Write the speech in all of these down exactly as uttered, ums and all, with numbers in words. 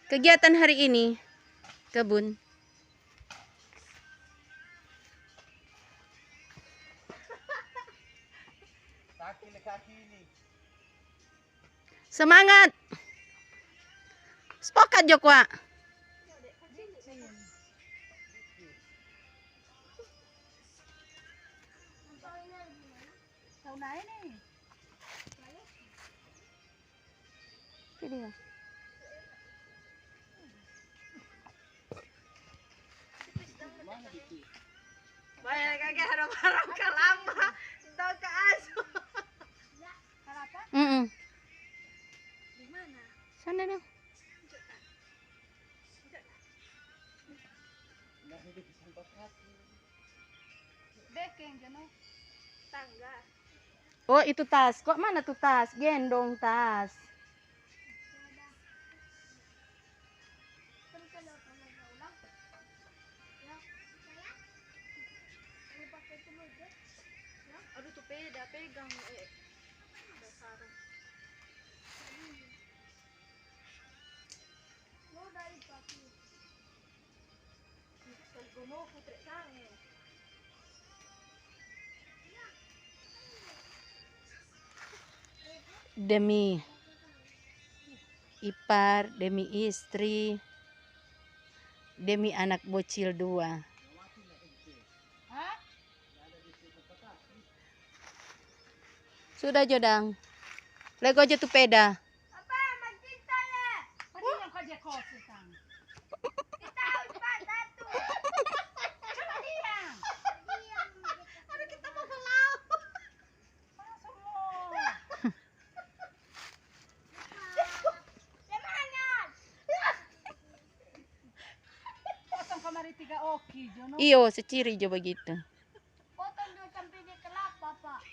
Kegiatan hari ini, kebun. Semangat. Spokat jo kwa. Ini dia. Bayar kage haram-haram ka lama. Entah ka asu. Mm-mm. Di mana? Sana dong. Bekeng jo no. Tangga. Oh, itu tas. Kok mana tu tas? Gendong tas. Aduh, tu peda pegang, eh. Ada sarung. Demi ipar, demi istri, demi anak bocil dua. Sudah jo dang. Lego jo tu peda. Apa, mancing saya? Padi yang kau je kau sih, Tang. Kita harus buat satu. Coba dia. Aduh, kita mau ke laut. Mana semua? Semangat. Potong kamari tiga oki, jo no. Iyo, seciri jo begitu. Potong jo sampe dia kelapa, Pak.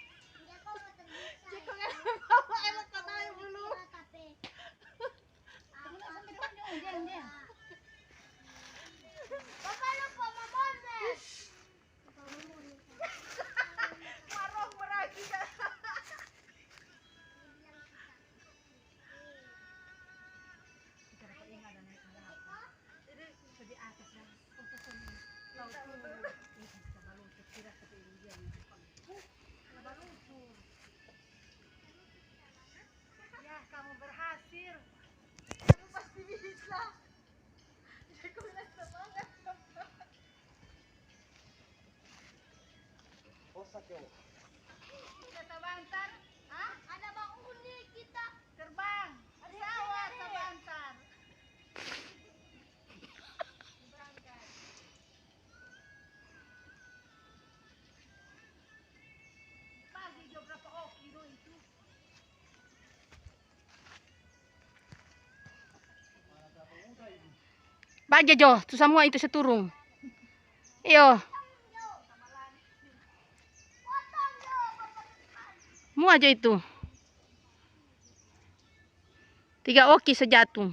Jiko nggak apa-apa, enak katanya dulu. Papa lupa mamone. Marah meragi, Kak. Kita dapat ingat dan naik ke atas. Jadi, ke di atas, ya. Untuk sini. Tahu tuh. Ini kita baluncur, tidak seperti India yang Jepang. Kita baluncur. Ya, kamu berhasil. Kamu pasti bisa. Jago bilang semangat. Osa, cowok. Kita sabantar. Hah? Ada bang uni kita. Terbang. Pesawat sabantar. Berangkat. Pagi jo berapa oki do itu? Baja jo, tu samua itu se turung. Iyo. Mua jo itu. Tiga oki se jatung.